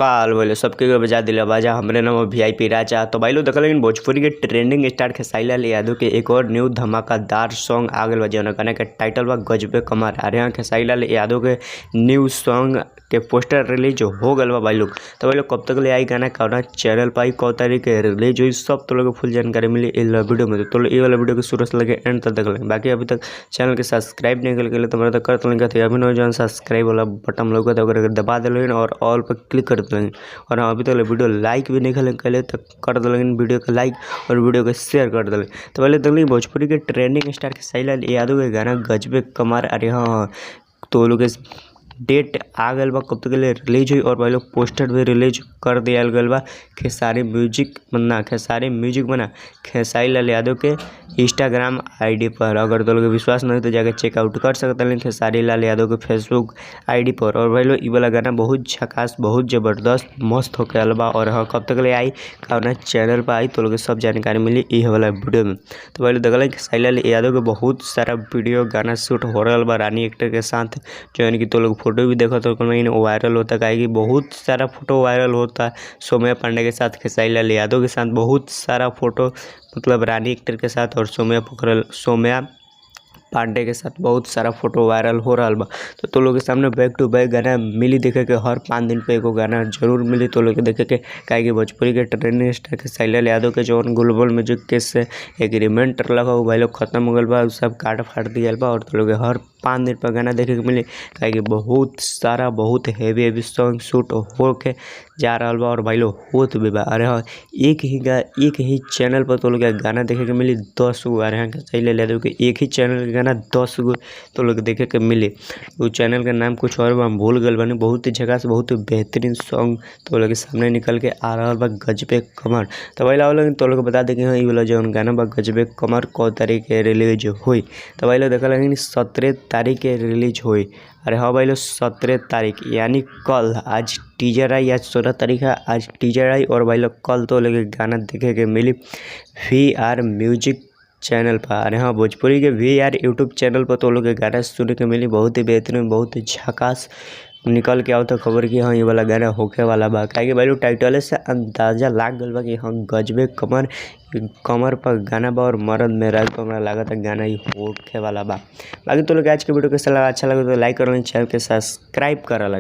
का हाल भइले सबके बजा दिला बाजा हमरे नाम वीआईपी राजा। तो भाई लोग देखल लेकिन भोजपुरी के ट्रेंडिंग स्टार खेसारी लाल यादव के एक और न्यू धमाकेदार सॉन्ग आ गइल बा, जौन गाना के टाइटल बा गजबे कमर। अरे हाँ, खेसारी लाल यादव के न्यू सॉन्ग के पोस्टर रिलीज हो गइल बा भाई लोग। तो भाई लोग कब तक ले आई गाना, कौना चैनल पर आई, कौ तारीख के रिलीज हुई, सब तो लोग फुल जानकारी मिली इस वीडियो में। तो ये वाला वीडियो के शुरू से लेके एंड तक देख लेंगे। बाकी अभी तक चैनल के सब्सक्राइब नहीं कर तो मेरा कर तो अभी नो जौन सब्सक्राइब वाला बटन लौकत ओकरा के दबा देलन और ऑल पर क्लिक कर देलन। और हाँ, अभी तक वीडियो लाइक भी नहीं कैले तो कर देलन वीडियो के लाइक और वीडियो के शेयर कर देलन। तो पहले देख भोजपुरी के ट्रेंडिंग स्टार खेसारी लाल यादव के गाना गजबे कमर। अरे हाँ, तो लोग डेट आ गइल बा कब तक के लिए रिलीज हुई और भाई लोग पोस्टर भी रिलीज कर दिया गइल बा खेसारी म्यूजिक बना, खेसारी म्यूजिक बना खेसारी लाल यादव के इंस्टाग्राम आईडी पर। अगर तो लोग विश्वास नहीं तो जाके चेकआउट कर सकते हैं खेसारी लाल यादव के फेसबुक आईडी पर। और भाई लोग ये वाला गाना बहुत झकास, बहुत ज़बरदस्त मस्त होके आयल बा। और हाँ, कब तक ले आई, कौना चैनल पर आई, तो लोग सब जानकारी मिली ये वाला वीडियो में। तो भाई लोग देखल खेसारी लाल यादव के बहुत सारा वीडियो गाना शूट हो रहा बा रानी एक्टर के साथ, जो कि तो लोग फोटो भी देखा तो वायरल होता, काहे कि बहुत सारा फोटो वायरल होता सौम्या पांडे के साथ, खेसारी लाल यादव के साथ बहुत सारा फोटो, मतलब रानी एक्टर के साथ और सौम्या पोखरल सौम्या पांडे के साथ बहुत सारा फोटो वायरल हो रहा बा। तो लोग के सामने बैक टू बैक गाना मिली देखे के, हर 5 दिन पे एगो गाना जरूर मिली तो लोग के देखे के, काहे कि भोजपुरी के ट्रेंडिंग स्टार खेसारी लाल यादव के जौन ग्लोबल म्यूजिक के से एग्रीमेंट लगा वो भाई लोग खत्म हो गइल बा, सब काट फाट दिया बा। और तो लोग हर 5 दिन पर गाना देखे के मिली, काहे कि बहुत सारा बहुत हेवी हेवी सॉन्ग शूट होके जा रहा बा और भाई लोग होत भी बा। अरे हाँ, एक ही चैनल पर तो लोग गाना देखे के मिली 10 गो। अरे हाँ, खेसारी लाल यादव के एक ही चैनल के गाना 10 गो तो लोग देखे के मिली। वो चैनल के नाम कुछ और बा, हम भूल गए बानी। बहुत ही झकास, बहुत बेहतरीन सॉन्ग तो लोग के सामने निकल के आ रहा बा गजबे कमर। तो भाई लोग तो लोग बता दे कि हाँ, ये वाला जौन गाना बा गजबे कमर कौ तारीख के रिलीज हुई। तो भाई लोग देखल 17 तारीख के रिलीज हुई। अरे हाँ भाई लोग, 17 तारीख यानी कल, आज टीजर आई, आज 16 तारीख है, आज टीजर आई। और भाई लोग कल तो लोग गाना देखे के मिली वी आर म्यूजिक चैनल पर। अरे हाँ, भोजपुरी के we R YouTube channel पर तो लोग गाना सुने के मिली, बहुत ही बेहतरीन, बहुत ही झकास निकल के आओ तो खबर कि हाँ ये वाला गाना होके वाला बा। काहे कि भाई लोग टाइटल से अंदाजा लाग गइल बा कि हाँ गजबे कमर कमर पर गाना बा और मर्द मेहरारू पर हमरा लागत है गाना ही होखे वाला बा। बाकी तो लोग आज के वीडियो कैसा लगा, अच्छा लगा तो लाइक कर, चैनल के सब्सक्राइब कर लगे।